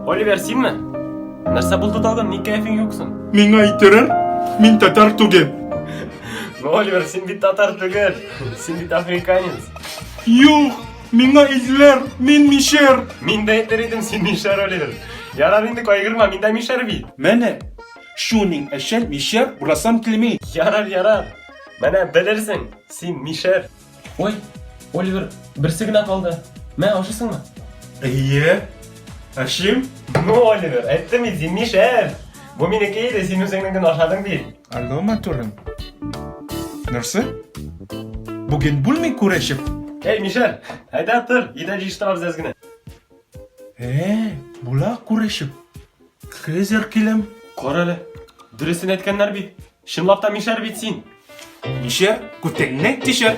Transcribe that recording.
Оливер, синме? Нәрсә булды тагын? Ник кәефең юк соң? Миңа әйттерер, мин татар түгел. Ну, Оливер, син бит татар түгел. Син бит африканец. Юк, миңа әйттеләр, мин мишәр. Мин дә әйтер идем, син мишәр, Оливер. Ярар инде, кайгырма, мин дә мишәр бит. Менә, шуның өчен мишәр буласым килми. Ярар, ярар. Менә белерсең, син мишәр. Ой, Оливер, берсе генә калды. Мә, ашыйсыңмы? Әйе. Ашыйм. Ну, Оливер, әйттем бит, син мишәр. Бу минеке иде, син үзеңнекен ашадың бит. Алло, матурым. Нәрсә? Бүген булмый күрешеп. Эй, мишәр, әйдә тор, өйдә җыештырабыз әз генә. Э, була күрешеп. Хәзер киләм. Кара әле, дөресен әйткәннәр бит. Чынлап та мишәр бит син. Мишәр, күтеңне тишәр.